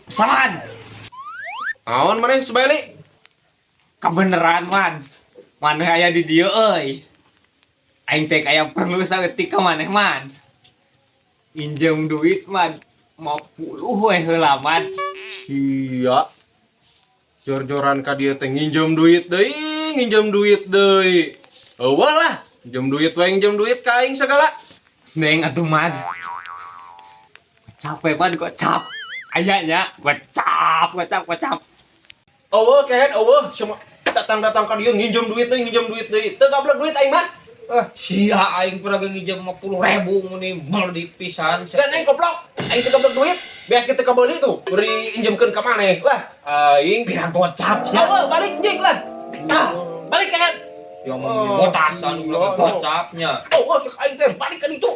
Saman. Naon maneh, Subaili? Kebeneran, Man. Maneh aya di dieu euy. Aing teh aya perlu saeutik ka maneh, Man. Injem duit, Man. 50 we heula, Man. Sia. Jor-joran ka dieu teh nginjem duit deui, nginjem duit deui. Euweuh lah, nginjem duit we, nginjem duit ka aing segala. Neng atuh, Man. Capek, Man, gocap. Aya nya, gocap, gocap, gocap. Euweuh kehen, euweuh, cuma datang-datang ka dieu nginjem duit deui, nginjem duit deui. Teu gablek duit aing mah. Eh, sia aing pernah ge nginjem 50.000 meni meuli pisan. Dan aing goblok, aing teu gablek duit. Beas kita kebeuli tuh, beri injemkeun ka maneh. Lah, aing Pira gocap sia. Euweuh, balik jing lah. Ah, balik kehen. Ya mau botak anu gocapnya. Oh, cek aing teh balik ka ditu.